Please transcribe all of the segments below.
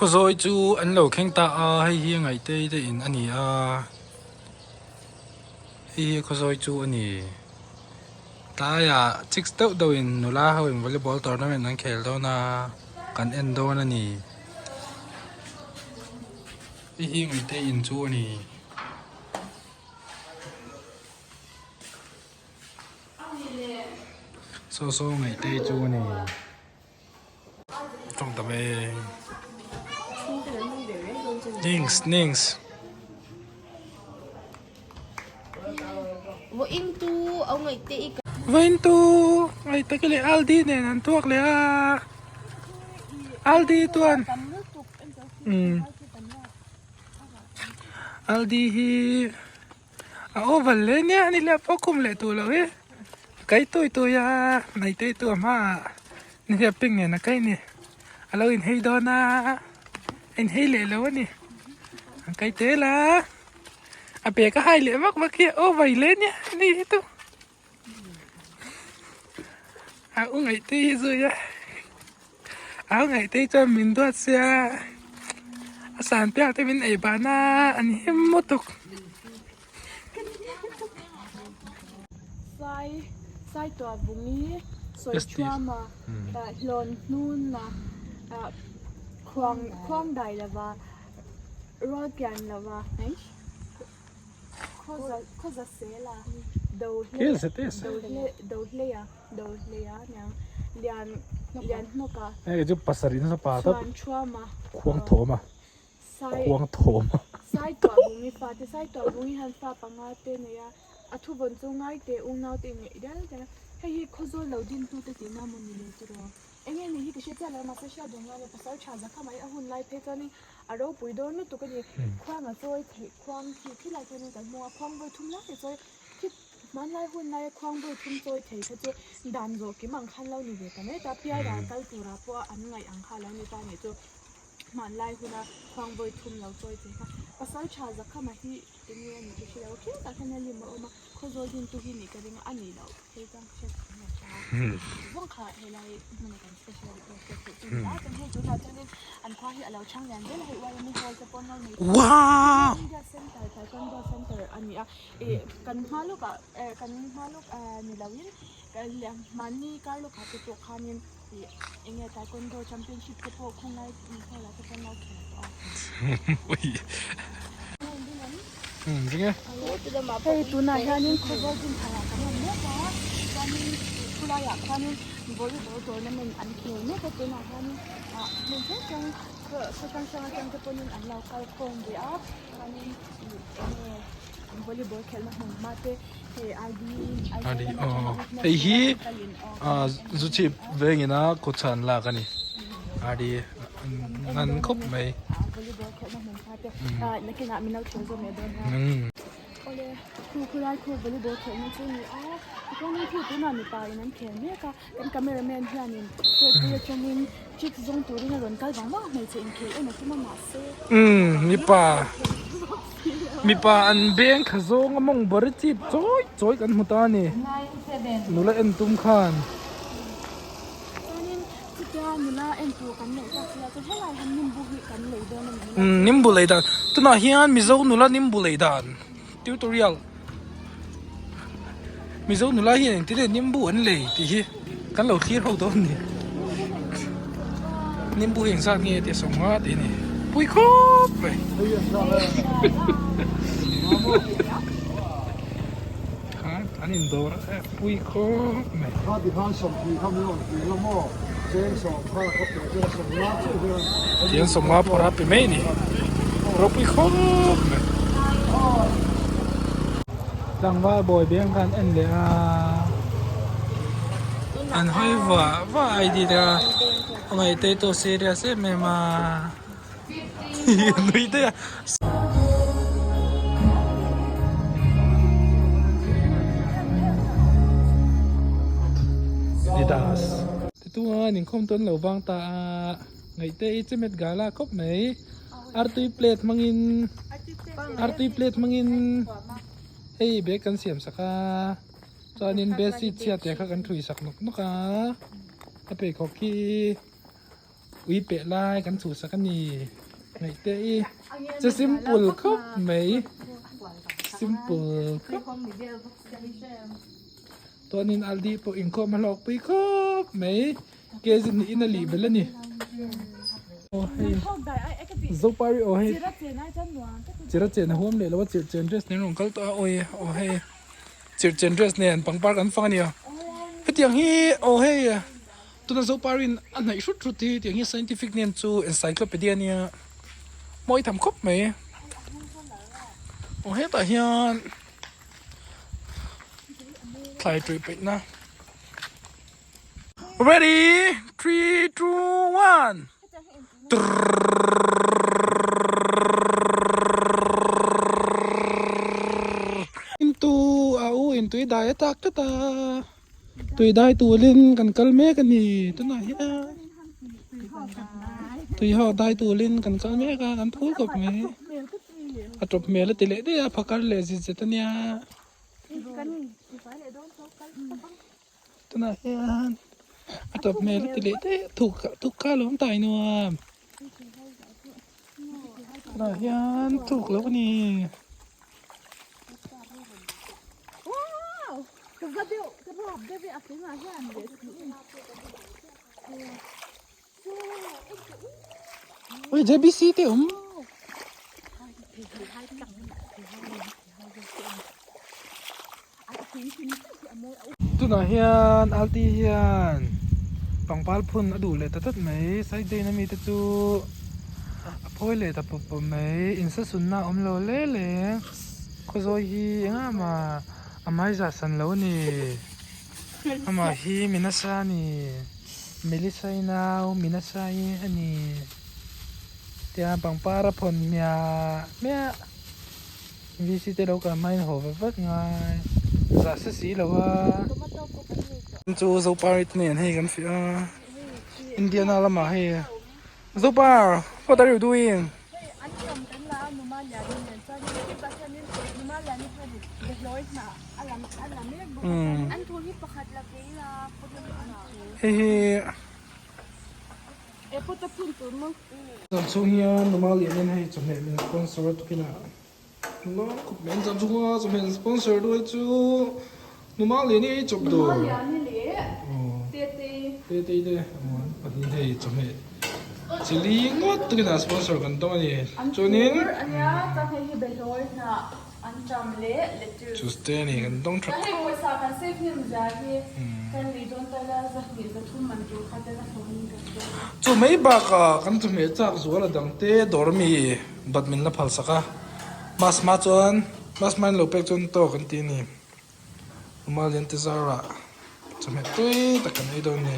Khawzawi chu an lo thleng ta a, hei hi Ngaihtei te in a ni a, hei hi khawzawi chu a ni. Tlaiah chicks deuh deuh in nula ho in volleyball tournament an khel dawn a, kan en dawn a ni. Hei hi Ngaihtei in chu a ni. Saw saw Ngaihtei chu a ni. Tawng tam e. Nings nings. Vawiin tu au ngaihte i ka. Vawiin tu ngaihte ka leh Aldi nen an tuak leh a. Aldi tuan. Um. Aldi hi a oval le nia ani leh pawh khum leh tur lo hi kai tui tui a nei tui tu a hmaah nihliap pink nen a kai ni a lo inhei dawn a a inhei leh lo a ni an kai tel a a bag a hai leh vak vak hi a over hle nia ani hi chu a u ngaih tui hi zui a. Au ngaih te chuan min duat sia a san piak te min ei ban a an him lutuk. Sai sai tuah vungi sawi thuama hlawn hnuna khuang khuang dai lova rual pian lova khawza khawza sela do hle do hle do hleia. Do hleia niang lian lian hnawk a. Hei chu pasarih nasa pa tawp. Chhuan thuam a. Khuang thawm a. Sai Khuang thawm a. Sai tuah bungi fa te sai tuah bungi hian fa panga te nei a. A thu vawn chu ngai teh unau te inneih dial dial a. Hei hi khawzawl lo din tu te tihna maw ni le tiraw. Enge ni hi ka hria chiah lo mahse hriat duh ngai lo pasal tha zakha mai a hun lai phei chuanin a ropui dawn lutuk a ni. Khuang a chawi theih khuang khi khilai khianin kan hmung a khuang vawi thum lai te chawi khi Hmanlai hun laia khuangbui thum chawi thei kha chu dan zawh kim ang khan lo ni ve ta mai ta, pialral kal turah pawh an ngaih ang kha lo ni ta nih chu hmanlai huna khuangbui thum lo chawi thei kha pasal tha Zakhama hi eng nge a nih ka hre lo khi tak hian a lim a awm a, Khawzawl dintu hi nih ka ring a, a nih loh phei chuan ka hriat ang a tha zawng kha helai hmuna kan special request te theih chu ni a, chuan hei tunah chuanin an khua hi a lo chhang lian zel a, hei YMA hall te pawh an lo nei Wow! India Center Taekwondo Center a ni a. Ih kan hma lawkah eh kan hma lawk ah ni loin mahni kar lawkah te pawh khanin ih eng nge taekwondo championship te pawh khawnglai hall ah te pawh an lo khel tawh a. Hei tunah hianin khawzawl dinthar ah kan awm mek a chuanin khulaiah khuanin volleyball tournament an khel mek a tunah hianin ah hmun hrang hrang khaw hrang hrang atang te pawhin an lo kal khawm ve a chuanin ih eng nge volleyball khelhna hmun hma te hei ID ID aw hei hi ah zu chhip vengin a kawt chhan lak a ni ID ngan khawp mai volleyball khelhna hmun hma te ah nakinah min lo thlir zawm leh dawn nia awle khu khulai khu volleyball khelhna chu a ni a tichuanin khu tunah mipa in an khel mek a kan camera man hianin chawi atangin chicks zawng turin a rawn kal vang vang a hmeichhe inkhel em a tum a mahse umm mipa mipa an beng kha zawng a mawng bar chip chawi chawi kan hmu ta a ni nula en tum khan umm nimbu lei dan tunah hian mizo nula nimbu lei dan tutorial Mizo nula hian engtin nge nimbu an lei tih hi kan lo thlir ho dawn a ni nimbu hi engzat nge tih a sawm nga tih a ni pui khawp mai khan an indawr a pui khawp mai. Tiang sawmnga phawrh a pe mai a ni ropui khawp mai. Tlangval bawi beng khan en leh a an hawi vah vah a ID te a a ngaihte tawh serious em em a nui daih a. Adidas Tichuan inkhawm chu an lo vang ta a ngaihte i chemet gala khawp mai artui plate hmangin artui plate hmangin hei bag kan siam sak a chuanin bedsheet chhia te kha kan thui sak nawk nawk a a pheikhawk khi. Ui peh lai kan chhuhsak a ni. Ngaihte i che simple khawp mai. Simple khawp. Tuanin Aldi pawh inkhawm a hlawkpui khawp mai. Kg niin a lih belh a ni. Aw hei Zopari aw hei Chira chen a huam leh lo a chirh chen dress nen rawn kal tawh a awi aw hei chirh chen dress nen pangpar kan fang a nia. Hetiang hi aw hei tuna Zopari'n a hnaih hrut hrut hi tiang hi scientific name chu encyclopedia ania mawi tham khawp mai. Aw hetah hian thlai tawih peihna. Ready, 3, 2, 1. Intu a u in tui dai a tak tlat a tui dai tulin kan kal mek a ni tunah hian tui ho dai tulin kan kal mek a kan phur khawp mai a tawp hmel a ti leh daih a phakar leh zit zet a nia. Tunah hian a tawp hmel a ti leh daih a thuk thuk kha a lo awm ta nuam tunah hian thuk lo a ni. Ui JBC te awm. Tunah hian Alti hian pangpar phun a duh leh ta tlat mai side ami te chu a phawi leh ta pawp pawp mai insasunna a awm lo hle hle khawzawi hi engah mah a hmai zah san lo a ni amah hi mi nasa a ni Melissa i nau mi nasa i a ni tiang pangpar a phawn hmiah hmiah. VC te lo kal hmain haw vat vat ngai zah se si lo a chu Zopari te nen hei kan fiah a Indiana lamah hei Zopar what are you doing? Hei hi Zan chhung hian Numa lianin hei chawhmeh min sponsor a tukin ah Nula khup mai an zan chhunga chawhmeh sponsor duai chu Numa liani ei chawp dur Numa liani leh Tetei Tetei te an pahnih hei chawhmeh chili ngawt tukin ah sponsor kan dawng a ni chuanin An phur ania chuan hei hi behlawi hnah An ṭam leh lettuce. Chuste a ni kan dawng ṭha. Hei pawisa kan save hnem zia hi kan lei dawn ta ila zahnih zathum man tur kha ten a hlawmin kan dawn a. Chu mai bakah kan chawhmeh chak zual a dang te dawr mi bat min la phal sak a, mas hma chuan mas hma in lo pek chuan tawk an ti a ni. Umalian te zarah chawhmeh tui tak kan ei dawn a ni.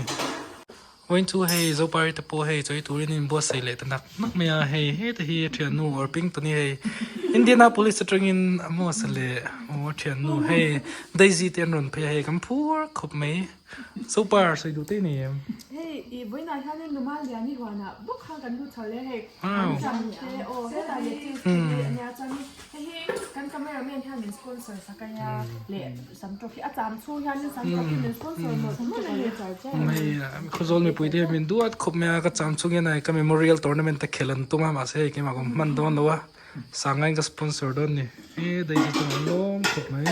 Vawiin chu hei Zopari te pawh hei chawi turin an inbuatsaih leh ta nak nak mai a, hei heta hi a thiannu Orpington hi hei Indianapolis atangin a hmasa leh aw a thiannu hei Daisy te an rawn phei a hei kan phur khawp mai Zopar sawi duh te i nei em? Hei i vawiinah hianin Numa Liani huanah bawk khan kan lut chho leh hei an cham te aw hetah leh thil te ania chuanin hei hi kan cameraman hian min sponsor sak a nia leh Samtawk hi a cham chhung hianin Samtawk hi min sponsor mawlh mawlh a ni. Hei Khawzawl mipui te hian min duat khawp mai a, ka cham chhung hian ka memorial tournament te khelh an tum a, mahse hei keimah ka hman dawn lo a, Sangain ka sponsor dawn ni. He daisy chu an lawm khawp mai.